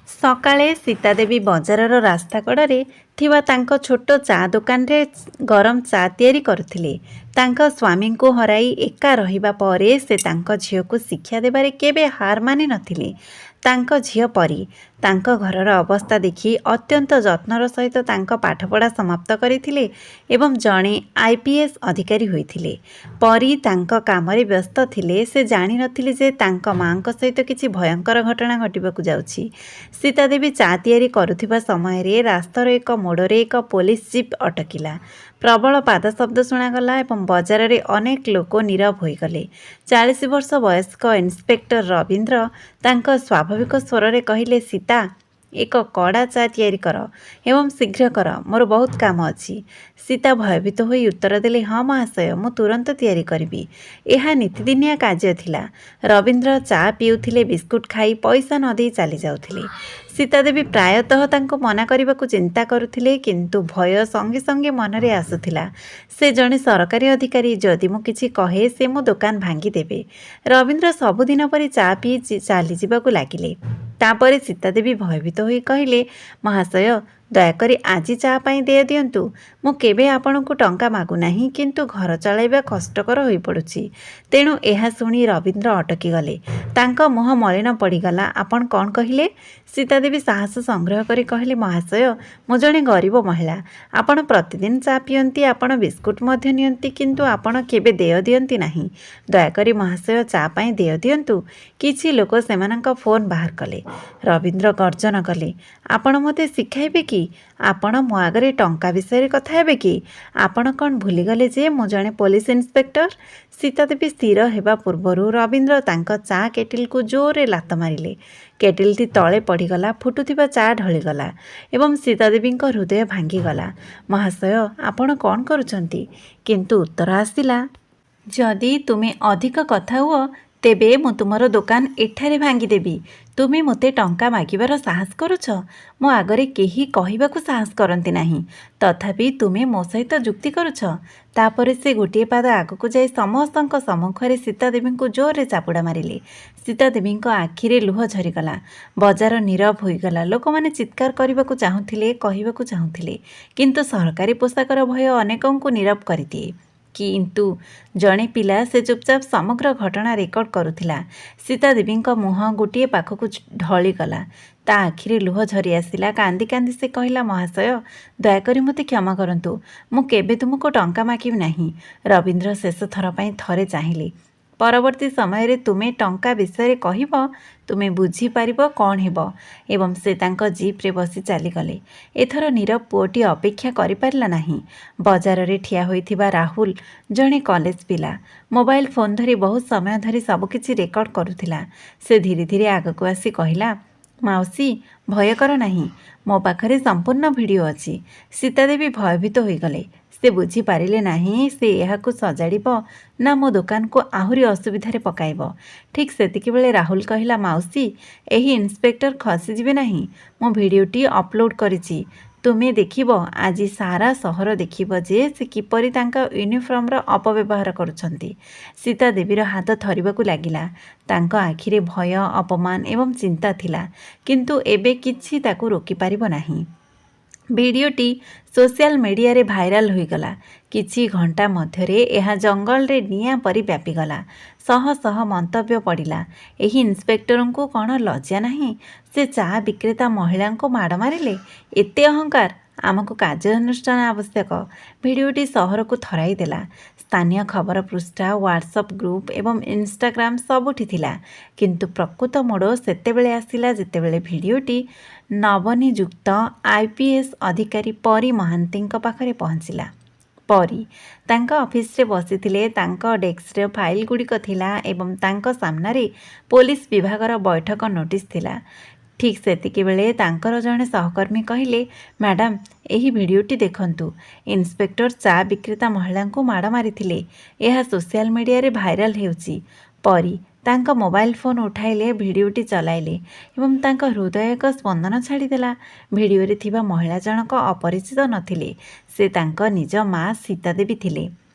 ସକାଳେ ସୀତାଦେବୀ ବଜାରର ରାସ୍ତା କଡ଼ରେ ଥିବା ତାଙ୍କ ଛୋଟ ଚା ଦୋକାନରେ ଗରମ ଚା ତିଆରି କରୁଥିଲେ। ତାଙ୍କ ସ୍ୱାମୀଙ୍କୁ ହରାଇ ଏକା ରହିବା ପରେ ସେ ତାଙ୍କ ଝିଅକୁ ଶିକ୍ଷା ଦେବାରେ କେବେ ହାର ମାନି ନଥିଲେ। ତାଙ୍କ ଝିଅ ପରୀ ତାଙ୍କ ଘରର ଅବସ୍ଥା ଦେଖି ଅତ୍ୟନ୍ତ ଯତ୍ନର ସହିତ ତାଙ୍କ ପାଠପଢ଼ା ସମାପ୍ତ କରିଥିଲେ ଏବଂ ଜଣେ ଆଇ.ପି.ଏସ୍. ଅଧିକାରୀ ହୋଇଥିଲେ। ପରୀ ତାଙ୍କ କାମରେ ବ୍ୟସ୍ତ ଥିଲେ। ସେ ଜାଣିନଥିଲେ ଯେ ତାଙ୍କ ମାଆଙ୍କ ସହିତ କିଛି ଭୟଙ୍କର ଘଟଣା ଘଟିବାକୁ ଯାଉଛି। ସୀତାଦେବୀ ଚା ତିଆରି କରୁଥିବା ସମୟରେ ରାସ୍ତାର ଏକ ମୋଡ଼ରେ ଏକ ପୋଲିସ ଜିପ୍ ଅଟକିଲା। ପ୍ରବଳ ପାଦଶବ୍ଦ ଶୁଣାଗଲା ଏବଂ ବଜାରରେ ଅନେକ ଲୋକ ନୀରବ ହୋଇଗଲେ। 40 ବର୍ଷ ବୟସ୍କ ଇନ୍ସପେକ୍ଟର ରବୀନ୍ଦ୍ର ତାଙ୍କ ସ୍ୱାଭାବିକ ସ୍ୱରରେ କହିଲେ, "ସୀତା, ଏକ କଡ଼ା ଚା ତିଆରି କର ଏବଂ ଶୀଘ୍ର କର, ମୋର ବହୁତ କାମ ଅଛି।" ସୀତା ଭୟଭୀତ ହୋଇ ଉତ୍ତର ଦେଲେ, "ହଁ ମହାଶୟ, ମୁଁ ତୁରନ୍ତ ତିଆରି କରିବି।" ଏହା ନିତିଦିନିଆ କାର୍ଯ୍ୟ ଥିଲା। ରବୀନ୍ଦ୍ର ଚା ପିଉଥିଲେ, ବିସ୍କୁଟ ଖାଇ ପଇସା ନ ଦେଇ ଚାଲିଯାଉଥିଲେ। ସୀତାଦେବୀ ପ୍ରାୟତଃ ତାଙ୍କୁ ମନା କରିବାକୁ ଚିନ୍ତା କରୁଥିଲେ, କିନ୍ତୁ ଭୟ ସଙ୍ଗେ ସଙ୍ଗେ ମନରେ ଆସୁଥିଲା। ସେ ଜଣେ ସରକାରୀ ଅଧିକାରୀ। ଯଦି ମୁଁ କିଛି କହେ, ସେ ମୋ ଦୋକାନ ଭାଙ୍ଗିଦେବେ। ରବୀନ୍ଦ୍ର ସବୁଦିନ ପରି ଚା ପିଇ ଚାଲିଯିବାକୁ ଲାଗିଲେ। ତାପରେ ସୀତାଦେବୀ ଭୟଭୀତ ହୋଇ କହିଲେ, "ମହାଶୟ, ଦୟାକରି ଆଜି ଚା ପାଇଁ ଦେୟ ଦିଅନ୍ତୁ। ମୁଁ କେବେ ଆପଣଙ୍କୁ ଟଙ୍କା ମାଗୁନାହିଁ, କିନ୍ତୁ ଘର ଚଳାଇବା କଷ୍ଟକର ହୋଇପଡ଼ୁଛି।" ତେଣୁ ଏହା ଶୁଣି ରବୀନ୍ଦ୍ର ଅଟକିଗଲେ। ତାଙ୍କ ମୁହଁ ମଳିନ ପଡ଼ିଗଲା। "ଆପଣ କ'ଣ କହିଲେ?" ସୀତାଦେବୀ ସାହସ ସଂଗ୍ରହ କରି କହିଲେ, "ମହାଶୟ, ମୁଁ ଜଣେ ଗରିବ ମହିଳା। ଆପଣ ପ୍ରତିଦିନ ଚା ପିଅନ୍ତି, ଆପଣ ବିସ୍କୁଟ ମଧ୍ୟ ନିଅନ୍ତି, କିନ୍ତୁ ଆପଣ କେବେ ଦେୟ ଦିଅନ୍ତି ନାହିଁ। ଦୟାକରି ମହାଶୟ, ଚା ପାଇଁ ଦେୟ ଦିଅନ୍ତୁ।" କିଛି ଲୋକ ସେମାନଙ୍କ ଫୋନ୍ ବାହାର କଲେ। ରବୀନ୍ଦ୍ର ଗର୍ଜନ କଲେ, "ଆପଣ ମୋତେ ଶିଖାଇବେ କି? ଆପଣ ମୋ ଆଗରେ ଟଙ୍କା ବିଷୟରେ କଥା ହେବେ କି? ଆପଣ କ'ଣ ଭୁଲିଗଲେ ଯେ ମୁଁ ଜଣେ ପୋଲିସ ଇନ୍ସପେକ୍ଟର?" ସୀତାଦେବୀ ସ୍ଥିର ହେବା ପୂର୍ବରୁ ରବୀନ୍ଦ୍ର ତାଙ୍କ ଚା କେଟିଲକୁ ଜୋରରେ ଲାତ ମାରିଲେ। କେଟିଲଟି ତଳେ ପଡ଼ିଗଲା, ଫୁଟୁଥିବା ଚା ଢଳିଗଲା ଏବଂ ସୀତାଦେବୀଙ୍କ ହୃଦୟ ଭାଙ୍ଗିଗଲା। "ମହାଶୟ, ଆପଣ କ'ଣ କରୁଛନ୍ତି?" କିନ୍ତୁ ଉତ୍ତର ଆସିଲା, "ଯଦି ତୁମେ ଅଧିକ କଥା ହୁଅ, ତେବେ ମୁଁ ତୁମର ଦୋକାନ ଏଠାରେ ଭାଙ୍ଗିଦେବି। ତୁମେ ମୋତେ ଟଙ୍କା ମାଗିବାର ସାହସ କରୁଛ? ମୋ ଆଗରେ କେହି କହିବାକୁ ସାହସ କରନ୍ତି ନାହିଁ, ତଥାପି ତୁମେ ମୋ ସହିତ ଯୁକ୍ତି କରୁଛ?" ତାପରେ ସେ ଗୋଟିଏ ପାଦ ଆଗକୁ ଯାଇ ସମସ୍ତଙ୍କ ସମ୍ମୁଖରେ ସୀତାଦେବୀଙ୍କୁ ଜୋରରେ ଚାପୁଡ଼ା ମାରିଲେ। ସୀତାଦେବୀଙ୍କ ଆଖିରେ ଲୁହ ଝରିଗଲା। ବଜାର ନୀରବ ହୋଇଗଲା। ଲୋକମାନେ ଚିତ୍କାର କରିବାକୁ ଚାହୁଁଥିଲେ, କହିବାକୁ ଚାହୁଁଥିଲେ, କିନ୍ତୁ ସରକାରୀ ପୋଷାକର ଭୟ ଅନେକଙ୍କୁ ନୀରବ କରିଦିଏ। କିନ୍ତୁ ଜଣେ ପିଲା, ସେ ଚୁପଚାପ ସମଗ୍ର ଘଟଣା ରେକର୍ଡ କରୁଥିଲା। ସୀତାଦେବୀଙ୍କ ମୁହଁ ଗୋଟିଏ ପାଖକୁ ଢଳିଗଲା। ତା ଆଖିରେ ଲୁହ ଝରିଆସିଲା। କାନ୍ଦି କାନ୍ଦି ସେ କହିଲା, "ମହାଶୟ, ଦୟାକରି ମୋତେ କ୍ଷମା କରନ୍ତୁ। ମୁଁ କେବେ ତୁମକୁ ଟଙ୍କା ମାଗିବି ନାହିଁ।" ରବୀନ୍ଦ୍ର ଶେଷ ଥର ପାଇଁ ଥରେ ଚାହିଁଲେ। "ପରବର୍ତ୍ତୀ ସମୟରେ ତୁମେ ଟଙ୍କା ବିଷୟରେ କହିବ, ତୁମେ ବୁଝିପାରିବ କ'ଣ ହେବ।" ଏବଂ ସେ ତାଙ୍କ ଜିପ୍ରେ ବସି ଚାଲିଗଲେ। ଏଥର ନୀରବ ପୁଅଟି ଅପେକ୍ଷା କରିପାରିଲା ନାହିଁ। ବଜାରରେ ଠିଆ ହୋଇଥିବା ରାହୁଲ, ଜଣେ କଲେଜ ପିଲା, ମୋବାଇଲ ଫୋନ୍ ଧରି ବହୁତ ସମୟ ଧରି ସବୁକିଛି ରେକର୍ଡ କରୁଥିଲା। ସେ ଧୀରେ ଧୀରେ ଆଗକୁ ଆସି କହିଲା, "ମାଉସୀ, ଭୟ କର ନାହିଁ। ମୋ ପାଖରେ ସମ୍ପୂର୍ଣ୍ଣ ଭିଡ଼ିଓ ଅଛି।" ସୀତାଦେବୀ ଭୟଭୀତ ହୋଇଗଲେ। ସେ ବୁଝିପାରିଲେ ନାହିଁ, ସେ ଏହାକୁ ସଜାଡ଼ିବ ନା ମୋ ଦୋକାନକୁ ଆହୁରି ଅସୁବିଧାରେ ପକାଇବ। ଠିକ୍ ସେତିକିବେଳେ ରାହୁଲ କହିଲା, "ମାଉସୀ, ଏହି ଇନ୍ସପେକ୍ଟର ଖସିଯିବେ ନାହିଁ। ମୁଁ ଭିଡ଼ିଓଟି ଅପଲୋଡ଼ କରିଛି। ତୁମେ ଦେଖିବ, ଆଜି ସାରା ସହର ଦେଖିବ ଯେ ସେ କିପରି ତାଙ୍କ ୟୁନିଫର୍ମର ଅପବ୍ୟବହାର କରୁଛନ୍ତି।" ସୀତାଦେବୀର ହାତ ଥରିବାକୁ ଲାଗିଲା। ତାଙ୍କ ଆଖିରେ ଭୟ, ଅପମାନ ଏବଂ ଚିନ୍ତା ଥିଲା। କିନ୍ତୁ ଏବେ କିଛି ତାକୁ ରୋକିପାରିବ ନାହିଁ। ଭିଡ଼ିଓଟି ସୋସିଆଲ ମିଡ଼ିଆରେ ଭାଇରାଲ ହୋଇଗଲା। କିଛି ଘଣ୍ଟା ମଧ୍ୟରେ ଏହା ଜଙ୍ଗଲରେ ନିଆଁ ପରି ବ୍ୟାପିଗଲା। ଶହ ଶହ ମନ୍ତବ୍ୟ ପଡ଼ିଲା। "ଏହି ଇନ୍ସପେକ୍ଟରଙ୍କୁ କ'ଣ ଲଜ୍ଜା ନାହିଁ? ସେ ଚା ବିକ୍ରେତା ମହିଳାଙ୍କୁ ମାଡ଼ ମାରିଲେ। ଏତେ ଅହଙ୍କାର! ଆମକୁ କାର୍ଯ୍ୟାନୁଷ୍ଠାନ ଆବଶ୍ୟକ।" ଭିଡ଼ିଓଟି ସହରକୁ ଥରାଇ ଦେଲା। ସ୍ଥାନୀୟ ଖବର ପୃଷ୍ଠା, ହ୍ୱାଟ୍ସଆପ୍ ଗ୍ରୁପ୍ ଏବଂ ଇନଷ୍ଟାଗ୍ରାମ ସବୁଠି ଥିଲା। କିନ୍ତୁ ପ୍ରକୃତ ମୋଡ଼ ସେତେବେଳେ ଆସିଲା, ଯେତେବେଳେ ଭିଡ଼ିଓଟି ନବନିଯୁକ୍ତ ଆଇ.ପି.ଏସ୍. ଅଧିକାରୀ ପରୀ ମହାନ୍ତିଙ୍କ ପାଖରେ ପହଞ୍ଚିଲା। ପରୀ ତାଙ୍କ ଅଫିସରେ ବସିଥିଲେ। ତାଙ୍କ ଡେସ୍କରେ ଫାଇଲଗୁଡ଼ିକ ଥିଲା ଏବଂ ତାଙ୍କ ସାମ୍ନାରେ ପୋଲିସ ବିଭାଗର ବୈଠକ ନୋଟିସ୍ ଥିଲା। ଠିକ୍ ସେତିକିବେଳେ ତାଙ୍କର ଜଣେ ସହକର୍ମୀ କହିଲେ, "ମ୍ୟାଡାମ୍, ଏହି ଭିଡ଼ିଓଟି ଦେଖନ୍ତୁ। ଇନ୍ସପେକ୍ଟର ଚା ବିକ୍ରେତା ମହିଳାଙ୍କୁ ମାଡ଼ ମାରିଥିଲେ। ଏହା ସୋସିଆଲ ମିଡ଼ିଆରେ ଭାଇରାଲ ହେଉଛି।" ପରୀ ତାଙ୍କ ମୋବାଇଲ ଫୋନ୍ ଉଠାଇଲେ, ଭିଡ଼ିଓଟି ଚଲାଇଲେ ଏବଂ ତାଙ୍କ ହୃଦୟ ଏକ ସ୍ପନ୍ଦନ ଛାଡ଼ିଦେଲା। ଭିଡ଼ିଓରେ ଥିବା ମହିଳା ଜଣକ ଅପରିଚିତ ନଥିଲେ। ସେ ତାଙ୍କ ନିଜ ମା ସୀତାଦେବୀ ଥିଲେ।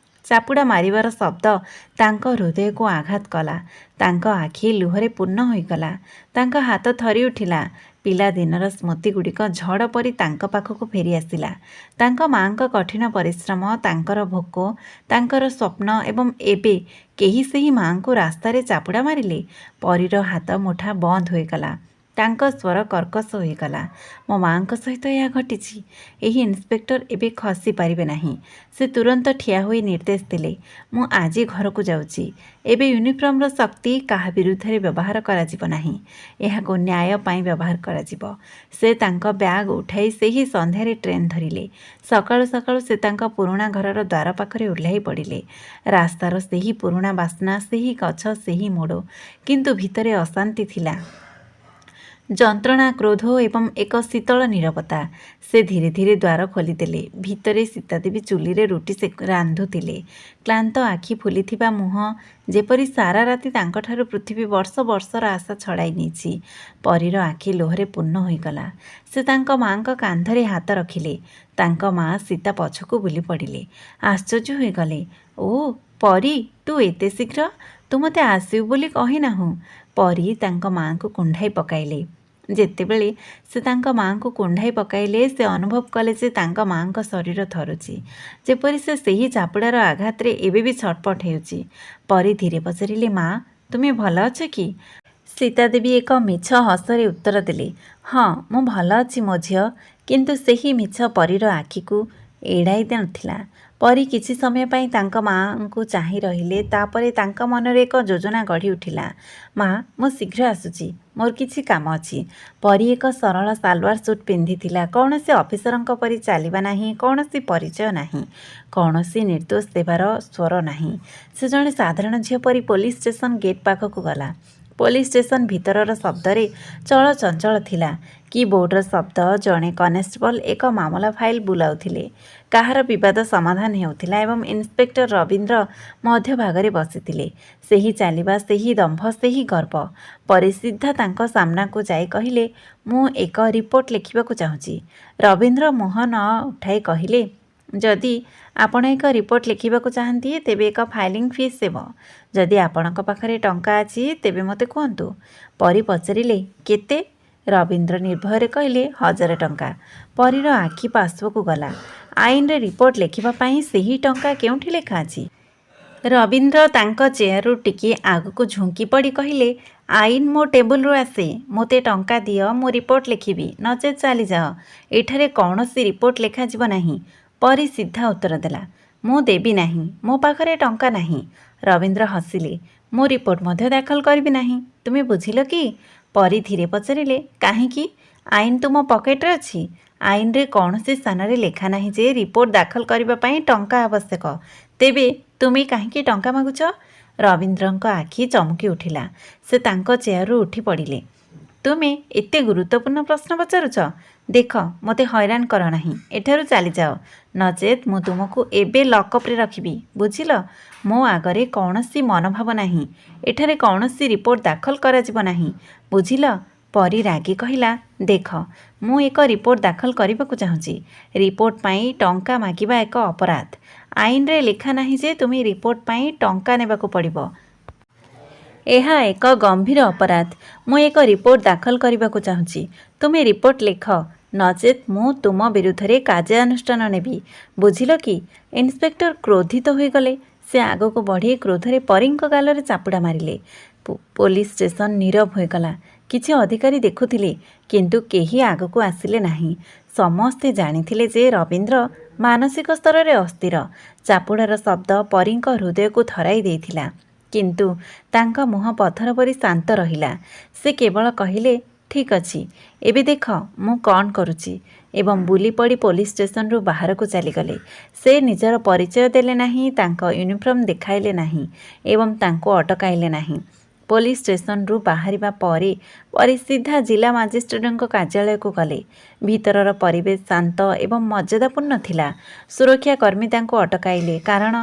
ଚାପୁଡ଼ା ମାରିବାର ଶବ୍ଦ ତାଙ୍କ ହୃଦୟକୁ ଆଘାତ କଲା। ତାଙ୍କ ଆଖି ଲୁହରେ ପୂର୍ଣ୍ଣ ହୋଇଗଲା। ତାଙ୍କ ହାତ ଥରି ଉଠିଲା। ପିଲାଦିନର ସ୍ମୃତିଗୁଡ଼ିକ ଝଡ଼ ପରି ତାଙ୍କ ପାଖକୁ ଫେରିଆସିଲା। ତାଙ୍କ ମାଆଙ୍କ କଠିନ ପରିଶ୍ରମ, ତାଙ୍କର ଭୋକ, ତାଙ୍କର ସ୍ୱପ୍ନ ଏବଂ ଏବେ କେହି ସେହି ମାଆଙ୍କୁ ରାସ୍ତାରେ ଚାପୁଡ଼ା ମାରିଲେ। ପରୀର ହାତ ମୁଠା ବନ୍ଦ ହୋଇଗଲା। ତାଙ୍କ ସ୍ୱର କର୍କଶ ହୋଇଗଲା। ମୋ ମାଆଙ୍କ ସହିତ ଏହା ଘଟିଛି। ଏହି ଇନ୍ସପେକ୍ଟର ଏବେ ଖସି ପାରିବେ ନାହିଁ। ସେ ତୁରନ୍ତ ଠିଆ ହୋଇ ନିର୍ଦ୍ଦେଶ ଦେଲେ, ମୁଁ ଆଜି ଘରକୁ ଯାଉଛି। ଏବେ ୟୁନିଫର୍ମର ଶକ୍ତି କାହା ବିରୁଦ୍ଧରେ ବ୍ୟବହାର କରାଯିବ ନାହିଁ। ଏହାକୁ ନ୍ୟାୟ ପାଇଁ ବ୍ୟବହାର କରାଯିବ। ସେ ତାଙ୍କ ବ୍ୟାଗ ଉଠାଇ ସେହି ସନ୍ଧ୍ୟାରେ ଟ୍ରେନ୍ ଧରିଲେ। ସକାଳୁ ସକାଳୁ ସେ ତାଙ୍କ ପୁରୁଣା ଘରର ଦ୍ୱାର ପାଖରେ ଓହ୍ଲାଇ ପଡ଼ିଲେ। ରାସ୍ତାର ସେହି ପୁରୁଣା ବାସ୍ନା, ସେହି ଗଛ, ସେହି ମୋଡ଼। କିନ୍ତୁ ଭିତରେ ଅଶାନ୍ତି ଥିଲା। ଯନ୍ତ୍ରଣା, କ୍ରୋଧ ଏବଂ ଏକ ଶୀତଳ ନୀରବତା। ସେ ଧୀରେ ଧୀରେ ଦ୍ୱାର ଖୋଲିଦେଲେ। ଭିତରେ ସୀତାଦେବୀ ଚୁଲିରେ ରୁଟି ରାନ୍ଧୁଥିଲେ। କ୍ଳାନ୍ତ ଆଖି, ଫୁଲିଥିବା ମୁହଁ, ଯେପରି ସାରା ରାତି ତାଙ୍କଠାରୁ ପୃଥିବୀ ବର୍ଷ ବର୍ଷର ଆଶା ଛଡ଼ାଇ ନେଇଛି। ପରୀର ଆଖି ଲୁହରେ ପୂର୍ଣ୍ଣ ହୋଇଗଲା। ସେ ତାଙ୍କ ମାଆଙ୍କ କାନ୍ଧରେ ହାତ ରଖିଲେ। ତାଙ୍କ ମାଆ ସୀତା ପଛକୁ ବୁଲିପଡ଼ିଲେ। ଆଶ୍ଚର୍ଯ୍ୟ ହୋଇଗଲେ। ଓ ପରୀ, ତୁ ଏତେ ଶୀଘ୍ର? ତୁ ମୋତେ ଆସିବୁ ବୋଲି କହିନାହୁଁ। ପରୀ ତାଙ୍କ ମାଆଙ୍କୁ କୁଣ୍ଢାଇ ପକାଇଲେ। ଯେତେବେଳେ ସେ ତାଙ୍କ ମାଆଙ୍କୁ କୁଣ୍ଢାଇ ପକାଇଲେ, ସେ ଅନୁଭବ କଲେ ଯେ ତାଙ୍କ ମାଆଙ୍କ ଶରୀର ଥରୁଛି, ଯେପରି ସେ ସେହି ଚାପୁଡ଼ାର ଆଘାତରେ ଏବେ ବି ଛଟପଟ ହେଉଛି। ପରୀ ଧୀରେ ପଚାରିଲେ, ମା, ତୁମେ ଭଲ ଅଛ କି? ସୀତାଦେବୀ ଏକ ମିଛ ହସରେ ଉତ୍ତର ଦେଲେ, ହଁ, ମୁଁ ଭଲ ଅଛି ମୋ ଝିଅ। କିନ୍ତୁ ସେହି ମିଛ ପରୀର ଆଖିକୁ ଏଡ଼ାଇ ନଥିଲା। ପରୀ କିଛି ସମୟ ପାଇଁ ତାଙ୍କ ମାଆଙ୍କୁ ଚାହିଁ ରହିଲେ। ତାପରେ ତାଙ୍କ ମନରେ ଏକ ଯୋଜନା ଗଢ଼ି ଉଠିଲା। ମା, ମୁଁ ଶୀଘ୍ର ଆସୁଛି। ମୋର କିଛି କାମ ଅଛି। ପରୀ ଏକ ସରଳ ସାଲୱାର ସୁଟ୍ ପିନ୍ଧିଥିଲା। କୌଣସି ଅଫିସରଙ୍କ ପରି ଚାଲିବା ନାହିଁ, କୌଣସି ପରିଚୟ ନାହିଁ, କୌଣସି ନିର୍ଦ୍ଦେଶ ଦେବାର ସ୍ୱର ନାହିଁ। ସେ ଜଣେ ସାଧାରଣ ଝିଅ ପରି ପୋଲିସ ଷ୍ଟେସନ ଗେଟ୍ ପାଖକୁ ଗଲା। ପୋଲିସ ଷ୍ଟେସନ ଭିତରର ଶବ୍ଦରେ ଚଳଚଞ୍ଚଳ ଥିଲା। କିବୋର୍ଡର ଶବ୍ଦ, ଜଣେ କନେଷ୍ଟବଳ ଏକ ମାମଲା ଫାଇଲ ବୁଲାଉଥିଲେ। କାହାର ବିବାଦ ସମାଧାନ ହେଉଥିଲା ଏବଂ ଇନ୍ସପେକ୍ଟର ରବୀନ୍ଦ୍ର ମଧ୍ୟଭାଗରେ ବସିଥିଲେ। ସେହି ଚାଲିବା, ସେହି ଦମ୍ଭ, ସେହି ଗର୍ବ। ପରୀ ସିଧା ତାଙ୍କ ସାମ୍ନାକୁ ଯାଇ କହିଲେ, ମୁଁ ଏକ ରିପୋର୍ଟ ଲେଖିବାକୁ ଚାହୁଁଛି। ରବୀନ୍ଦ୍ର ମୁହଁ ନ ଉଠାଇ କହିଲେ, ଯଦି ଆପଣ ଏକ ରିପୋର୍ଟ ଲେଖିବାକୁ ଚାହାନ୍ତି, ତେବେ ଏକ ଫାଇଲିଂ ଫିସ୍ ହେବ। ଯଦି ଆପଣଙ୍କ ପାଖରେ ଟଙ୍କା ଅଛି, ତେବେ ମୋତେ କୁହନ୍ତୁ। ପରୀ ପଚାରିଲେ, କେତେ? ରବୀନ୍ଦ୍ର ନିର୍ଭୟରେ କହିଲେ, 1000 ଟଙ୍କା। ପରୀର ଆଖି ପାଶକୁ ଗଲା। ଆଇନରେ ରିପୋର୍ଟ ଲେଖିବା ପାଇଁ ସେହି ଟଙ୍କା କେଉଁଠି ଲେଖା ଅଛି? ରବୀନ୍ଦ୍ର ତାଙ୍କ ଚେୟାରରୁ ଟିକିଏ ଆଗକୁ ଝୁଙ୍କି ପଡ଼ି କହିଲେ, ଆଇନ ମୋ ଟେବୁଲରୁ ଆସେ। ମୋତେ ଟଙ୍କା ଦିଅ, ମୁଁ ରିପୋର୍ଟ ଲେଖିବି, ନଚେତ୍ ଚାଲିଯାଅ। ଏଠାରେ କୌଣସି ରିପୋର୍ଟ ଲେଖାଯିବ ନାହିଁ। ପରୀ ସିଧା ଉତ୍ତର ଦେଲା, ମୁଁ ଦେବି ନାହିଁ। ମୋ ପାଖରେ ଟଙ୍କା ନାହିଁ। ରବୀନ୍ଦ୍ର ହସିଲେ, ମୁଁ ରିପୋର୍ଟ ମଧ୍ୟ ଦାଖଲ କରିବି ନାହିଁ। ତୁମେ ବୁଝିଲ କି? ପରୀ ଧୀରେ ପଚାରିଲେ, କାହିଁକି? ଆଇନ ତୁମ ପକେଟରେ ଅଛି। ଆଇନରେ କୌଣସି ସ୍ଥାନରେ ଲେଖା ନାହିଁ ଯେ ରିପୋର୍ଟ ଦାଖଲ କରିବା ପାଇଁ ଟଙ୍କା ଆବଶ୍ୟକ। ତେବେ ତୁମେ କାହିଁକି ଟଙ୍କା ମାଗୁଛ? ରବୀନ୍ଦ୍ରଙ୍କ ଆଖି ଚମକି ଉଠିଲା। ସେ ତାଙ୍କ ଚେୟାରରୁ ଉଠି ପଡ଼ିଲେ। ତୁମେ ଏତେ ଗୁରୁତ୍ୱପୂର୍ଣ୍ଣ ପ୍ରଶ୍ନ ପଚାରୁଛ? ଦେଖ, ମୋତେ ହଇରାଣ କର ନାହିଁ। ଏଠାରୁ ଚାଲିଯାଅ, ନଚେତ୍ ମୁଁ ତୁମକୁ ଏବେ ଲକଅପ୍ରେ ରଖିବି। ବୁଝିଲ? ମୋ ଆଗରେ କୌଣସି ମନୋଭାବ ନାହିଁ। ଏଠାରେ କୌଣସି ରିପୋର୍ଟ ଦାଖଲ କରାଯିବ ନାହିଁ। ବୁଝିଲ? ପରୀ ରାଗି କହିଲା, ଦେଖ, ମୁଁ ଏକ ରିପୋର୍ଟ ଦାଖଲ କରିବାକୁ ଚାହୁଁଛି। ରିପୋର୍ଟ ପାଇଁ ଟଙ୍କା ମାଗିବା ଏକ ଅପରାଧ। ଆଇନରେ ଲେଖା ନାହିଁ ଯେ ତୁମେ ରିପୋର୍ଟ ପାଇଁ ଟଙ୍କା ନେବାକୁ ପଡ଼ିବ। ଏହା ଏକ ଗମ୍ଭୀର ଅପରାଧ। ମୁଁ ଏକ ରିପୋର୍ଟ ଦାଖଲ କରିବାକୁ ଚାହୁଁଛି। ତୁମେ ରିପୋର୍ଟ ଲେଖ, ନଚେତ୍ ମୁଁ ତୁମ ବିରୁଦ୍ଧରେ କାର୍ଯ୍ୟାନୁଷ୍ଠାନ ନେବି। ବୁଝିଲ କି? ଇନ୍ସପେକ୍ଟର କ୍ରୋଧିତ ହୋଇଗଲେ। ସେ ଆଗକୁ ବଢ଼ି କ୍ରୋଧରେ ପରୀଙ୍କ ଗାଲରେ ଚାପୁଡ଼ା ମାରିଲେ। ପୋଲିସ ଷ୍ଟେସନ ନୀରବ ହୋଇଗଲା। କିଛି ଅଧିକାରୀ ଦେଖୁଥିଲେ, କିନ୍ତୁ କେହି ଆଗକୁ ଆସିଲେ ନାହିଁ। ସମସ୍ତେ ଜାଣିଥିଲେ ଯେ ରବୀନ୍ଦ୍ର ମାନସିକ ସ୍ତରରେ ଅସ୍ଥିର। ଚାପୁଡ଼ାର ଶବ୍ଦ ପରୀଙ୍କ ହୃଦୟକୁ ଥରାଇ ଦେଇଥିଲା। କିନ୍ତୁ ତାଙ୍କ ମୁହଁ ପଥର ପରି ଶାନ୍ତ ରହିଲା। ସେ କେବଳ କହିଲେ, ଠିକ୍ ଅଛି, ଏବେ ଦେଖ ମୁଁ କ'ଣ କରୁଛି, ଏବଂ ବୁଲିପଡ଼ି ପୋଲିସ ଷ୍ଟେସନରୁ ବାହାରକୁ ଚାଲିଗଲେ। ସେ ନିଜର ପରିଚୟ ଦେଲେ ନାହିଁ, ତାଙ୍କ ୟୁନିଫର୍ମ ଦେଖାଇଲେ ନାହିଁ ଏବଂ ତାଙ୍କୁ ଅଟକାଇଲେ ନାହିଁ। ପୋଲିସ ଷ୍ଟେସନରୁ ବାହାରିବା ପରେ ପରୀ ସିଧା ଜିଲ୍ଲା ମାଜିଷ୍ଟ୍ରେଟଙ୍କ କାର୍ଯ୍ୟାଳୟକୁ ଗଲେ। ଭିତରର ପରିବେଶ ଶାନ୍ତ ଏବଂ ମର୍ଯ୍ୟାଦାପୂର୍ଣ୍ଣ ଥିଲା। ସୁରକ୍ଷା କର୍ମୀ ତାଙ୍କୁ ଅଟକାଇଲେ, କାରଣ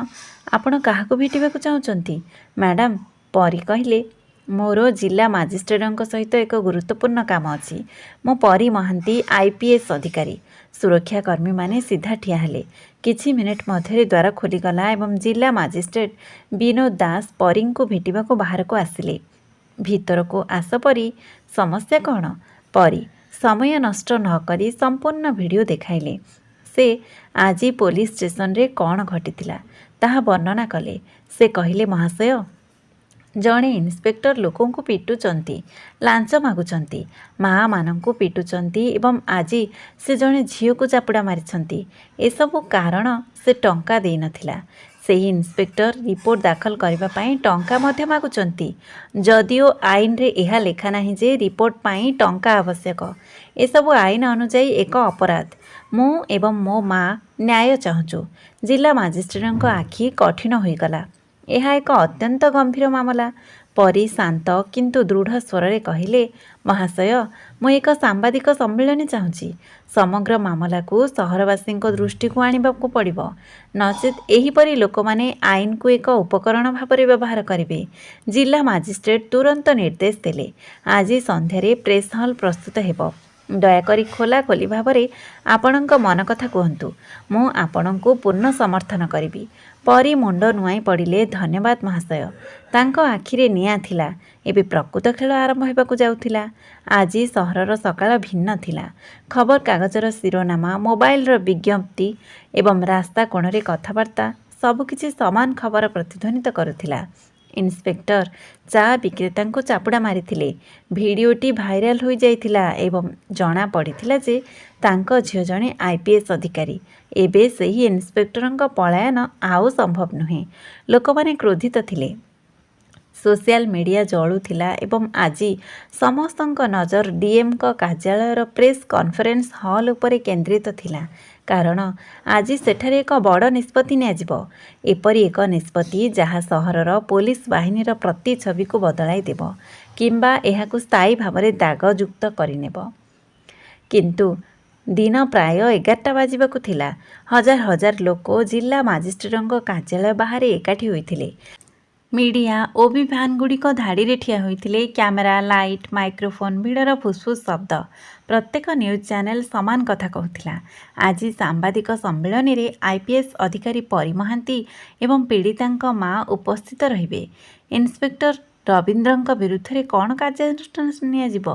ଆପଣ କାହାକୁ ଭେଟିବାକୁ ଚାହୁଁଛନ୍ତି, ମ୍ୟାଡାମ୍? ପରୀ କହିଲେ, ମୋର ଜିଲ୍ଲା ମାଜିଷ୍ଟ୍ରେଟଙ୍କ ସହିତ ଏକ ଗୁରୁତ୍ୱପୂର୍ଣ୍ଣ କାମ ଅଛି। ମୁଁ ପରୀ ମହାନ୍ତି, ଆଇପିଏସ୍ ଅଧିକାରୀ। ସୁରକ୍ଷା କର୍ମୀମାନେ ସିଧା ଠିଆ ହେଲେ। କିଛି ମିନିଟ୍ ମଧ୍ୟରେ ଦ୍ୱାର ଖୋଲିଗଲା ଏବଂ ଜିଲ୍ଲା ମାଜିଷ୍ଟ୍ରେଟ ବିନୋଦ ଦାସ ପରୀଙ୍କୁ ଭେଟିବାକୁ ବାହାରକୁ ଆସିଲେ। ଭିତରକୁ ଆସ ପରୀ, ସମସ୍ୟା କ'ଣ? ପରୀ ସମୟ ନଷ୍ଟ ନ କରି ସମ୍ପୂର୍ଣ୍ଣ ଭିଡିଓ ଦେଖାଇଲେ। ସେ ଆଜି ପୋଲିସ ଷ୍ଟେସନରେ କ'ଣ ଘଟିଥିଲା ତାହା ବର୍ଣ୍ଣନା କଲେ। ସେ କହିଲେ, ମହାଶୟ, ଜଣେ ଇନ୍ସପେକ୍ଟର ଲୋକଙ୍କୁ ପିଟୁଛନ୍ତି, ଲାଞ୍ଚ ମାଗୁଛନ୍ତି, ମାଆମାନଙ୍କୁ ପିଟୁଛନ୍ତି ଏବଂ ଆଜି ସେ ଜଣେ ଝିଅକୁ ଚାପୁଡ଼ା ମାରିଛନ୍ତି। ଏସବୁ କାରଣ ସେ ଟଙ୍କା ଦେଇନଥିଲା। ସେହି ଇନ୍ସପେକ୍ଟର ରିପୋର୍ଟ ଦାଖଲ କରିବା ପାଇଁ ଟଙ୍କା ମଧ୍ୟ ମାଗୁଛନ୍ତି, ଯଦିଓ ଆଇନରେ ଏହା ଲେଖାନାହିଁ ଯେ ରିପୋର୍ଟ ପାଇଁ ଟଙ୍କା ଆବଶ୍ୟକ। ଏସବୁ ଆଇନ ଅନୁଯାୟୀ ଏକ ଅପରାଧ। ମୁଁ ଏବଂ ମୋ ମାଆ ନ୍ୟାୟ ଚାହୁଁଛୁ। ଜିଲ୍ଲା ମାଜିଷ୍ଟ୍ରେଟଙ୍କ ଆଖି କଠିନ ହୋଇଗଲା। ଏହା ଏକ ଅତ୍ୟନ୍ତ ଗମ୍ଭୀର ମାମଲା। ପରୀ ଶାନ୍ତ କିନ୍ତୁ ଦୃଢ଼ ସ୍ୱରରେ କହିଲେ, ମହାଶୟ, ମୁଁ ଏକ ସାମ୍ବାଦିକ ସମ୍ମିଳନୀ ଚାହୁଁଛି। ସମଗ୍ର ମାମଲାକୁ ସହରବାସୀଙ୍କ ଦୃଷ୍ଟିକୁ ଆଣିବାକୁ ପଡ଼ିବ। ନଚେତ୍ ଏହିପରି ଲୋକମାନେ ଆଇନକୁ ଏକ ଉପକରଣ ଭାବରେ ବ୍ୟବହାର କରିବେ। ଜିଲ୍ଲା ମାଜିଷ୍ଟ୍ରେଟ ତୁରନ୍ତ ନିର୍ଦ୍ଦେଶ ଦେଲେ, ଆଜି ସନ୍ଧ୍ୟାରେ ପ୍ରେସ୍ ହଲ୍ ପ୍ରସ୍ତୁତ ହେବ। ଦୟାକରି ଖୋଲାଖୋଲି ଭାବରେ ଆପଣଙ୍କ ମନକଥା କୁହନ୍ତୁ। ମୁଁ ଆପଣଙ୍କୁ ପୂର୍ଣ୍ଣ ସମର୍ଥନ କରିବି। ପରୀ ମୁଣ୍ଡ ନୁଆଁଇ ପଡ଼ିଲେ, ଧନ୍ୟବାଦ ମହାଶୟ। ତାଙ୍କ ଆଖିରେ ନିଆଁ ଥିଲା। ଏବେ ପ୍ରକୃତ ଖେଳ ଆରମ୍ଭ ହେବାକୁ ଯାଉଥିଲା। ଆଜି ସହରର ସକାଳ ଭିନ୍ନ ଥିଲା। ଖବରକାଗଜର ଶିରୋନାମା, ମୋବାଇଲର ବିଜ୍ଞପ୍ତି ଏବଂ ରାସ୍ତା କୋଣରେ କଥାବାର୍ତ୍ତା ସବୁକିଛି ସମାନ ଖବର ପ୍ରତିଧ୍ୱନିତ କରୁଥିଲା। ଇନ୍ସପେକ୍ଟର ଚା ବିକ୍ରେତାଙ୍କୁ ଚାପୁଡ଼ା ମାରିଥିଲେ। ଭିଡିଓଟି ଭାଇରାଲ ହୋଇଯାଇଥିଲା ଏବଂ ଜଣାପଡ଼ିଥିଲା ଯେ ତାଙ୍କ ଝିଅ ଜଣେ ଆଇପିଏସ୍ ଅଧିକାରୀ। ଏବେ ସେହି ଇନ୍ସପେକ୍ଟରଙ୍କ ପଳାୟନ ଆଉ ସମ୍ଭବ ନୁହେଁ। ଲୋକମାନେ କ୍ରୋଧିତ ଥିଲେ। ସୋସିଆଲ ମିଡିଆ ଜଳୁଥିଲା ଏବଂ ଆଜି ସମସ୍ତଙ୍କ ନଜର ଡିଏମ୍ଙ୍କ କାର୍ଯ୍ୟାଳୟର ପ୍ରେସ୍ କନଫରେନ୍ସ ହଲ୍ ଉପରେ କେନ୍ଦ୍ରିତ ଥିଲା। କାରଣ ଆଜି ସେଠାରେ ଏକ ବଡ଼ ନିଷ୍ପତ୍ତି ନିଆଯିବ। ଏପରି ଏକ ନିଷ୍ପତ୍ତି ଯାହା ସହରର ପୋଲିସ ବାହିନୀର ପ୍ରତିଛବିକୁ ବଦଳାଇ ଦେବ କିମ୍ବା ଏହାକୁ ସ୍ଥାୟୀ ଭାବରେ ଦାଗଯୁକ୍ତ କରିନେବ। କିନ୍ତୁ ଦିନ ପ୍ରାୟ 11ଟା ବାଜିବାକୁ ଥିଲା। ହଜାର ହଜାର ଲୋକ ଜିଲ୍ଲା ମାଜିଷ୍ଟ୍ରେଟଙ୍କ କାର୍ଯ୍ୟାଳୟ ବାହାରେ ଏକାଠି ହୋଇଥିଲେ। ମିଡିଆ ଓବି ଭ୍ୟାନ୍ଗୁଡ଼ିକ ଧାଡ଼ିରେ ଠିଆ ହୋଇଥିଲେ। କ୍ୟାମେରା, ଲାଇଟ୍, ମାଇକ୍ରୋଫୋନ୍, ଭିଡ଼ର ଫୁସ୍ଫୁସ୍ ଶବ୍ଦ। ପ୍ରତ୍ୟେକ ନ୍ୟୁଜ୍ ଚ୍ୟାନେଲ୍ ସମାନ କଥା କହୁଥିଲା। ଆଜି ସାମ୍ବାଦିକ ସମ୍ମିଳନୀରେ ଆଇପିଏସ୍ ଅଧିକାରୀ ପରୀ ମହାନ୍ତି ଏବଂ ପୀଡ଼ିତାଙ୍କ ମାଆ ଉପସ୍ଥିତ ରହିବେ। ଇନ୍ସପେକ୍ଟର ରବୀନ୍ଦ୍ରଙ୍କ ବିରୁଦ୍ଧରେ କ'ଣ କାର୍ଯ୍ୟାନୁଷ୍ଠାନ ନିଆଯିବ?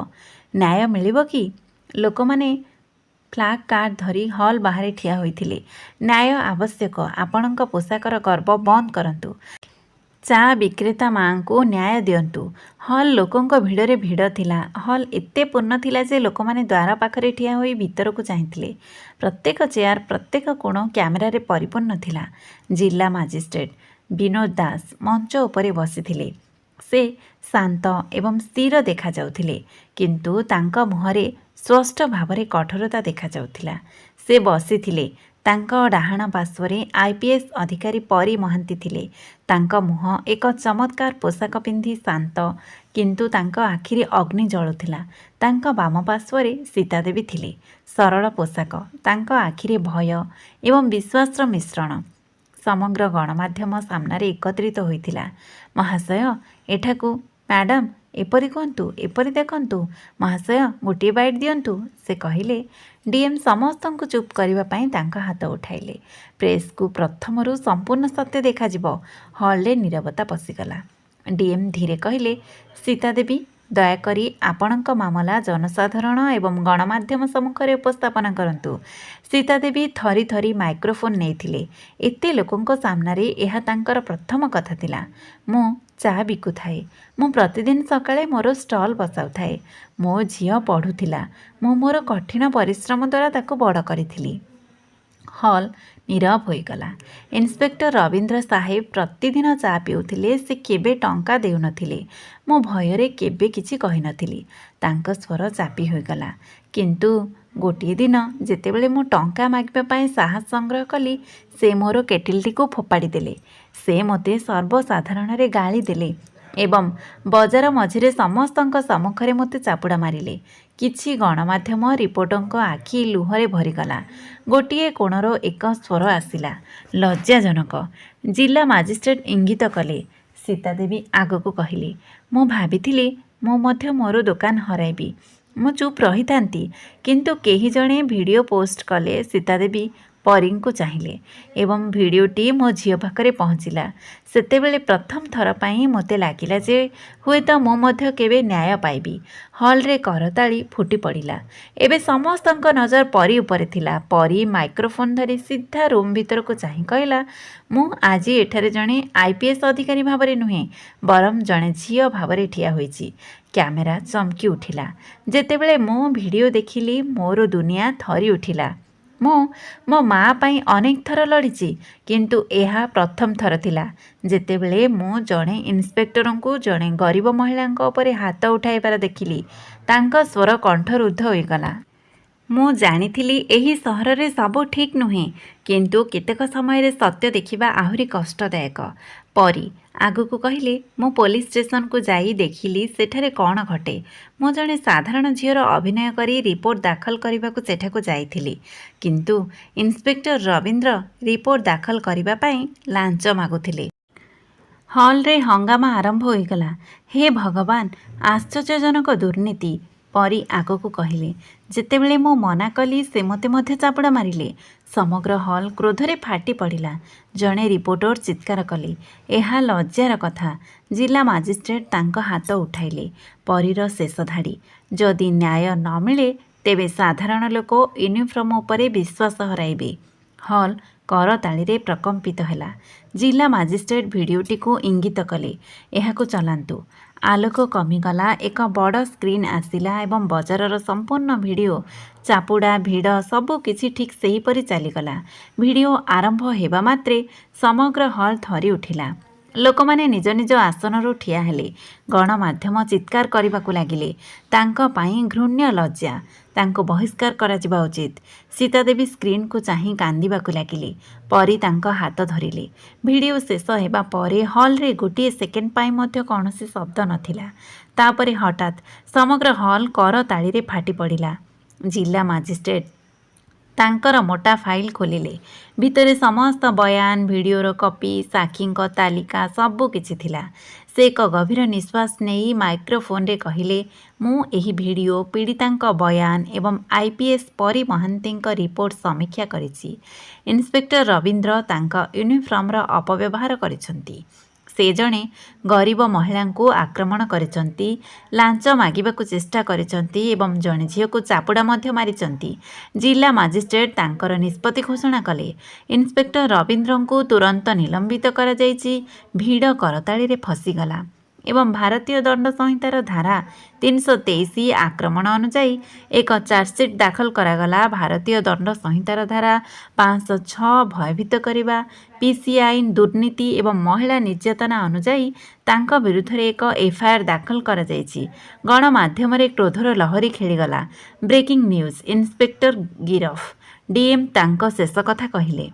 ନ୍ୟାୟ ମିଳିବ କି? ଲୋକମାନେ ପ୍ଲାକାର୍ଡ ଧରି ହଲ୍ ବାହାରେ ଠିଆ ହୋଇଥିଲେ। ନ୍ୟାୟ ଆବଶ୍ୟକ, ଆପଣଙ୍କ ପୋଷାକର ଗର୍ବ ବନ୍ଦ କରନ୍ତୁ। ଚା ବିକ୍ରେତା ମାଆଙ୍କୁ ନ୍ୟାୟ ଦିଅନ୍ତୁ। ହଲ୍ ଲୋକଙ୍କ ଭିଡ଼ରେ ଭିଡ଼ ଥିଲା। ହଲ୍ ଏତେ ପୂର୍ଣ୍ଣ ଥିଲା ଯେ ଲୋକମାନେ ଦ୍ୱାର ପାଖରେ ଠିଆ ହୋଇ ଭିତରକୁ ଚାହିଁଥିଲେ। ପ୍ରତ୍ୟେକ ଚେୟାର, ପ୍ରତ୍ୟେକ କୋଣ କ୍ୟାମେରାରେ ପରିପୂର୍ଣ୍ଣ ଥିଲା। ଜିଲ୍ଲା ମାଜିଷ୍ଟ୍ରେଟ ବିନୋଦ ଦାସ ମଞ୍ଚ ଉପରେ ବସିଥିଲେ। ସେ ଶାନ୍ତ ଏବଂ ସ୍ଥିର ଦେଖାଯାଉଥିଲେ, କିନ୍ତୁ ତାଙ୍କ ମୁହଁରେ ସ୍ପଷ୍ଟ ଭାବରେ କଠୋରତା ଦେଖାଯାଉଥିଲା। ସେ ବସିଥିଲେ। ତାଙ୍କ ଡାହାଣ ପାର୍ଶ୍ୱରେ ଆଇପିଏସ୍ ଅଧିକାରୀ ପରୀ ମହାନ୍ତି ଥିଲେ। ତାଙ୍କ ମୁହଁ ଏକ ଚମତ୍କାର ପୋଷାକ ପିନ୍ଧି ଶାନ୍ତ, କିନ୍ତୁ ତାଙ୍କ ଆଖିରେ ଅଗ୍ନି ଜଳୁଥିଲା। ତାଙ୍କ ବାମ ପାର୍ଶ୍ୱରେ ସୀତା ଦେବୀ ଥିଲେ। ସରଳ ପୋଷାକ, ତାଙ୍କ ଆଖିରେ ଭୟ ଏବଂ ବିଶ୍ୱାସର ମିଶ୍ରଣ। ସମଗ୍ର ଗଣମାଧ୍ୟମ ସାମ୍ନାରେ ଏକତ୍ରିତ ହୋଇଥିଲା। ମହାଶୟ, ଏଠାକୁ, ମ୍ୟାଡାମ୍, ଏପରି କୁହନ୍ତୁ, ଏପରି ଦେଖନ୍ତୁ, ମହାଶୟ, ଗୋଟିଏ ବାଇଟ୍ ଦିଅନ୍ତୁ, ସେ କହିଲେ। ଡିଏମ୍ ସମସ୍ତଙ୍କୁ ଚୁପ୍ କରିବା ପାଇଁ ତାଙ୍କ ହାତ ଉଠାଇଲେ। ପ୍ରେସ୍‌କୁ ପ୍ରଥମରୁ ସମ୍ପୂର୍ଣ୍ଣ ସତ୍ୟ ଦେଖାଯିବ। ହଲ୍‌ରେ ନୀରବତା ପଶିଗଲା। ଡିଏମ୍ ଧୀରେ କହିଲେ, ସୀତା ଦେବୀ, ଦୟାକରି ଆପଣଙ୍କ ମାମଲା ଜନସାଧାରଣ ଏବଂ ଗଣମାଧ୍ୟମ ସମ୍ମୁଖରେ ଉପସ୍ଥାପନ କରନ୍ତୁ। ସୀତା ଦେବୀ ଥରି ଥରି ମାଇକ୍ରୋଫୋନ୍ ନେଇଥିଲେ। ଏତେ ଲୋକଙ୍କ ସାମ୍ନାରେ ଏହା ତାଙ୍କର ପ୍ରଥମ କଥା ଥିଲା। ମୁଁ ଚା ବିକୁଥାଏ। ମୁଁ ପ୍ରତିଦିନ ସକାଳେ ମୋର ଷ୍ଟଲ୍ ବସାଉଥାଏ। ମୋ ଝିଅ ପଢ଼ୁଥିଲା। ମୁଁ ମୋର କଠିନ ପରିଶ୍ରମ ଦ୍ୱାରା ତାକୁ ବଡ଼ କରିଥିଲି। ହଲ୍ ନୀରବ ହୋଇଗଲା। ଇନ୍ସପେକ୍ଟର ରବୀନ୍ଦ୍ର ସାହେବ ପ୍ରତିଦିନ ଚା ପିଉଥିଲେ। ସେ କେବେ ଟଙ୍କା ଦେଉନଥିଲେ। ମୁଁ ଭୟରେ କେବେ କିଛି କହିନଥିଲି। ତାଙ୍କ ସ୍ୱର ଚାପି ହୋଇଗଲା। କିନ୍ତୁ ଗୋଟିଏ ଦିନ ଯେତେବେଳେ ମୁଁ ଟଙ୍କା ମାଗିବା ପାଇଁ ସାହସ ସଂଗ୍ରହ କଲି, ସେ ମୋର କେଟିଲ୍‌ଟିକୁ ଫୋପାଡ଼ି ଦେଲେ। ସେ ମୋତେ ସର୍ବସାଧାରଣରେ ଗାଳି ଦେଲେ ଏବଂ ବଜାର ମଝିରେ ସମସ୍ତଙ୍କ ସମ୍ମୁଖରେ ମୋତେ ଚାପୁଡ଼ା ମାରିଲେ। କିଛି ଗଣମାଧ୍ୟମ ରିପୋର୍ଟରଙ୍କ ଆଖି ଲୁହରେ ଭରିଗଲା। ଗୋଟିଏ କୋଣରୁ ଏକ ସ୍ୱର ଆସିଲା, ଲଜ୍ଜାଜନକ। ଜିଲ୍ଲା ମାଜିଷ୍ଟ୍ରେଟ ଇଙ୍ଗିତ କଲେ। ସୀତା ଦେବୀ ଆଗକୁ କହିଲେ, ମୁଁ ଭାବିଥିଲି ମୁଁ ମଧ୍ୟ ମୋର ଦୋକାନ ହରାଇବି। ମୁଁ ଚୁପ୍ ରହିଥାନ୍ତି, କିନ୍ତୁ କେହି ଜଣେ ଭିଡିଓ ପୋଷ୍ଟ କଲେ। ସୀତା ଦେବୀ ପରୀଙ୍କୁ ଚାହିଁଲେ ଏବଂ ଭିଡ଼ିଓଟି ମୋ ଝିଅ ପାଖରେ ପହଞ୍ଚିଲା। ସେତେବେଳେ ପ୍ରଥମ ଥର ପାଇଁ ମୋତେ ଲାଗିଲା ଯେ ହୁଏତ ମୁଁ ମଧ୍ୟ କେବେ ନ୍ୟାୟ ପାଇବି। ହଲ୍‌ରେ କରତାଳି ଫୁଟି ପଡ଼ିଲା। ଏବେ ସମସ୍ତଙ୍କ ନଜର ପରୀ ଉପରେ ଥିଲା। ପରୀ ମାଇକ୍ରୋଫୋନ୍ ଧରି ସିଧା ରୁମ୍ ଭିତରକୁ ଚାହିଁ କହିଲା, ମୁଁ ଆଜି ଏଠାରେ ଜଣେ ଆଇ.ପି.ଏସ୍. ଅଧିକାରୀ ଭାବରେ ନୁହେଁ, ବରଂ ଜଣେ ଝିଅ ଭାବରେ ଠିଆ ହୋଇଛି। କ୍ୟାମେରା ଚମକି ଉଠିଲା। ଯେତେବେଳେ ମୁଁ ଭିଡ଼ିଓ ଦେଖିଲି, ମୋର ଦୁନିଆ ଥରି ଉଠିଲା। ମୁଁ ମୋ ମା' ପାଇଁ ଅନେକ ଥର ଲଢ଼ିଛି, କିନ୍ତୁ ଏହା ପ୍ରଥମ ଥର ଥିଲା ଯେତେବେଳେ ମୁଁ ଜଣେ ଇନ୍ସପେକ୍ଟରଙ୍କୁ ଜଣେ ଗରିବ ମହିଳାଙ୍କ ଉପରେ ହାତ ଉଠାଇବାର ଦେଖିଲି। ତାଙ୍କ ସ୍ୱର କଣ୍ଠରୁଦ୍ଧ ହୋଇଗଲା। ମୁଁ ଜାଣିଥିଲି ଏହି ସହରରେ ସବୁ ଠିକ୍ ନୁହେଁ, କିନ୍ତୁ କେତେକ ସମୟରେ ସତ୍ୟ ଦେଖିବା ଆହୁରି କଷ୍ଟଦାୟକ। ପରୀ ଆଗକୁ କହିଲେ, ମୁଁ ପୋଲିସ ଷ୍ଟେସନକୁ ଯାଇ ଦେଖିଲି ସେଠାରେ କ'ଣ ଘଟେ। ମୁଁ ଜଣେ ସାଧାରଣ ଝିଅର ଅଭିନୟ କରି ରିପୋର୍ଟ ଦାଖଲ କରିବାକୁ ସେଠାକୁ ଯାଇଥିଲି। କିନ୍ତୁ ଇନ୍ସପେକ୍ଟର ରବୀନ୍ଦ୍ର ରିପୋର୍ଟ ଦାଖଲ କରିବା ପାଇଁ ଲାଞ୍ଚ ମାଗୁଥିଲେ। ହଲ୍‌ରେ ହଙ୍ଗାମା ଆରମ୍ଭ ହୋଇଗଲା। ହେ ଭଗବାନ, ଆଶ୍ଚର୍ଯ୍ୟଜନକ ଦୁର୍ନୀତି! ପରୀ ଆଗକୁ କହିଲେ, ଯେତେବେଳେ ମୁଁ ମନା କଲି, ସେ ମୋତେ ମଧ୍ୟ ଚାପୁଡ଼ା ମାରିଲେ। ସମଗ୍ର ହଲ୍ କ୍ରୋଧରେ ଫାଟି ପଡ଼ିଲା। ଜଣେ ରିପୋର୍ଟର ଚିତ୍କାର କଲେ, ଏହା ଲଜ୍ଜାର କଥା! ଜିଲ୍ଲା ମାଜିଷ୍ଟ୍ରେଟ୍ ତାଙ୍କ ହାତ ଉଠାଇଲେ। ପରୀର ଶେଷ ଧାଡ଼ି, ଯଦି ନ୍ୟାୟ ନ ମିଳେ, ତେବେ ସାଧାରଣ ଲୋକ ୟୁନିଫର୍ମ ଉପରେ ବିଶ୍ୱାସ ହରାଇବେ। ହଲ୍ କରତାଳିରେ ପ୍ରକମ୍ପିତ ହେଲା। ଜିଲ୍ଲା ମାଜିଷ୍ଟ୍ରେଟ୍ ଭିଡ଼ିଓଟିକୁ ଇଙ୍ଗିତ କଲେ, ଏହାକୁ ଚଲାନ୍ତୁ। ଆଲୋକ କମିଗଲା, ଏକ ବଡ଼ ସ୍କ୍ରିନ୍ ଆସିଲା ଏବଂ ବଜାରର ସମ୍ପୂର୍ଣ୍ଣ ଭିଡ଼ିଓ, ଚାପୁଡ଼ା, ଭିଡ଼, ସବୁକିଛି ଠିକ୍ ସେହିପରି ଚାଲିଗଲା। ଭିଡ଼ିଓ ଆରମ୍ଭ ହେବା ମାତ୍ରେ ସମଗ୍ର ହଲ୍ ଥରି ଉଠିଲା। ଲୋକମାନେ ନିଜ ନିଜ ଆସନରୁ ଠିଆ ହେଲେ। ଗଣମାଧ୍ୟମ ଚିତ୍କାର କରିବାକୁ ଲାଗିଲେ, ତାଙ୍କ ପାଇଁ ଘୃଣ୍ୟ ଲଜ୍ଜା! ତାଙ୍କୁ ବହିଷ୍କାର କରାଯିବା ଉଚିତ। ସୀତାଦେବୀ ସ୍କ୍ରିନ୍‌କୁ ଚାହିଁ କାନ୍ଦିବାକୁ ଲାଗିଲେ। ପରୀ ତାଙ୍କ ହାତ ଧରିଲେ। ଭିଡ଼ିଓ ଶେଷ ହେବା ପରେ ହଲ୍‌ରେ ଗୋଟିଏ ସେକେଣ୍ଡ ପାଇଁ ମଧ୍ୟ କୌଣସି ଶବ୍ଦ ନଥିଲା। ତା'ପରେ ହଠାତ୍ ସମଗ୍ର ହଲ୍ କରତାଳିରେ ଫାଟି ପଡ଼ିଲା। ଜିଲ୍ଲା ମାଜିଷ୍ଟ୍ରେଟ୍ ତାଙ୍କର ମୋଟା ଫାଇଲ୍ ଖୋଲିଲେ। ଭିତରେ ସମସ୍ତ ବୟାନ, ଭିଡ଼ିଓର କପି, ସାକ୍ଷୀଙ୍କ ତାଲିକା ସବୁକିଛି ଥିଲା। ସେ ଏକ ଗଭୀର ନିଃଶ୍ୱାସ ନେଇ ମାଇକ୍ରୋଫୋନ୍‌ରେ କହିଲେ, ମୁଁ ଏହି ଭିଡ଼ିଓ, ପୀଡ଼ିତାଙ୍କ ବୟାନ ଏବଂ ଆଇ.ପି.ଏସ୍. ପରୀ ମହାନ୍ତିଙ୍କ ରିପୋର୍ଟ ସମୀକ୍ଷା କରିଛି। ଇନ୍ସପେକ୍ଟର ରବୀନ୍ଦ୍ର ତାଙ୍କ ୟୁନିଫର୍ମର ଅପବ୍ୟବହାର କରିଛନ୍ତି। ସେ ଜଣେ ଗରିବ ମହିଳାଙ୍କୁ ଆକ୍ରମଣ କରିଛନ୍ତି, ଲାଞ୍ଚ ମାଗିବାକୁ ଚେଷ୍ଟା କରିଛନ୍ତି ଏବଂ ଜଣେ ଝିଅକୁ ଚାପୁଡ଼ା ମଧ୍ୟ ମାରିଛନ୍ତି। ଜିଲ୍ଲା ମାଜିଷ୍ଟ୍ରେଟ୍ ତାଙ୍କର ନିଷ୍ପତ୍ତି ଘୋଷଣା କଲେ, ଇନ୍ସପେକ୍ଟର ରବୀନ୍ଦ୍ରଙ୍କୁ ତୁରନ୍ତ ନିଲମ୍ବିତ କରାଯାଇଛି। ଭିଡ଼ କରତାଳିରେ ଫସିଗଲା ଏବଂ ଭାରତୀୟ ଦଣ୍ଡ ସଂହିତାର ଧାରା 323 ଆକ୍ରମଣ ଅନୁଯାୟୀ ଏକ ଚାର୍ଜସିଟ୍ ଦାଖଲ କରାଗଲା। ଭାରତୀୟ ଦଣ୍ଡ ସଂହିତାର ଧାରା 506 ଭୟଭୀତ କରିବା, ପି.ସି. ଆଇନ, ଦୁର୍ନୀତି ଏବଂ ମହିଳା ନିର୍ଯ୍ୟାତନା ଅନୁଯାୟୀ ତାଙ୍କ ବିରୁଦ୍ଧରେ ଏକ ଏଫ୍.ଆଇ.ଆର୍. ଦାଖଲ କରାଯାଇଛି। ଗଣମାଧ୍ୟମରେ କ୍ରୋଧର ଲହରୀ ଖେଳିଗଲା। ବ୍ରେକିଂ ନ୍ୟୁଜ୍, ଇନ୍ସପେକ୍ଟର ଗିରଫ! ଡି.ଏମ୍. ତାଙ୍କ ଶେଷ କଥା କହିଲେ,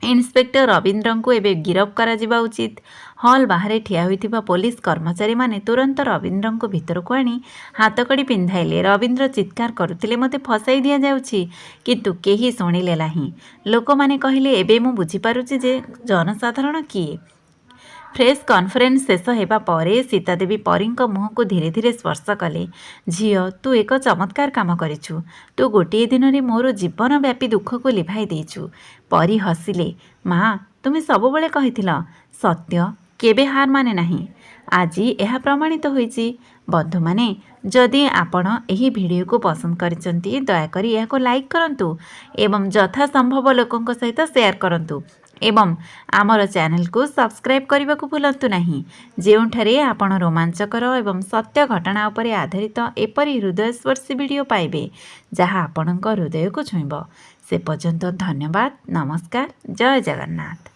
ଇନ୍ସପେକ୍ଟର ରବୀନ୍ଦ୍ରଙ୍କୁ ଏବେ ଗିରଫ କରାଯିବା ଉଚିତ। ହଲ୍ ବାହାରେ ଠିଆ ହୋଇଥିବା ପୋଲିସ କର୍ମଚାରୀମାନେ ତୁରନ୍ତ ରବୀନ୍ଦ୍ରଙ୍କୁ ଭିତରକୁ ଆଣି ହାତକଡ଼ି ପିନ୍ଧାଇଲେ। ରବୀନ୍ଦ୍ର ଚିତ୍କାର କରୁଥିଲେ, ମୋତେ ଫସାଇ ଦିଆଯାଉଛି! କିନ୍ତୁ କେହି ଶୁଣିଲେ ନାହିଁ। ଲୋକମାନେ କହିଲେ, ଏବେ ମୁଁ ବୁଝିପାରୁଛି ଯେ ଜନସାଧାରଣ କିଏ। ପ୍ରେସ୍ କନଫରେନ୍ସ ଶେଷ ହେବା ପରେ ସୀତାଦେବୀ ପରୀଙ୍କ ମୁହଁକୁ ଧୀରେ ଧୀରେ ସ୍ପର୍ଶ କଲେ। ଝିଅ, ତୁ ଏକ ଚମତ୍କାର କାମ କରିଛୁ। ତୁ ଗୋଟିଏ ଦିନରେ ମୋର ଜୀବନବ୍ୟାପୀ ଦୁଃଖକୁ ଲିଭାଇ ଦେଇଛୁ। ପରୀ ହସିଲେ, ମା', ତୁମେ ସବୁବେଳେ କହିଥିଲ, ସତ୍ୟ କେବେ ହାର ମାନେ ନାହିଁ। ଆଜି ଏହା ପ୍ରମାଣିତ ହୋଇଛି। ବନ୍ଧୁମାନେ, ଯଦି ଆପଣ ଏହି ଭିଡ଼ିଓକୁ ପସନ୍ଦ କରିଛନ୍ତି, ଦୟାକରି ଏହାକୁ ଲାଇକ୍ କରନ୍ତୁ ଏବଂ ଯଥାସମ୍ଭବ ଲୋକଙ୍କ ସହିତ ସେୟାର କରନ୍ତୁ ଏବଂ ଆମର ଚ୍ୟାନେଲକୁ ସବସ୍କ୍ରାଇବ୍ କରିବାକୁ ଭୁଲନ୍ତୁ ନାହିଁ, ଯେଉଁଠାରେ ଆପଣ ରୋମାଞ୍ଚକର ଏବଂ ସତ୍ୟ ଘଟଣା ଉପରେ ଆଧାରିତ ଏପରି ହୃଦୟସ୍ପର୍ଶୀ ଭିଡ଼ିଓ ପାଇବେ ଯାହା ଆପଣଙ୍କ ହୃଦୟକୁ ଛୁଇଁବ। ସେ ପର୍ଯ୍ୟନ୍ତ ଧନ୍ୟବାଦ, ନମସ୍କାର, ଜୟ ଜଗନ୍ନାଥ।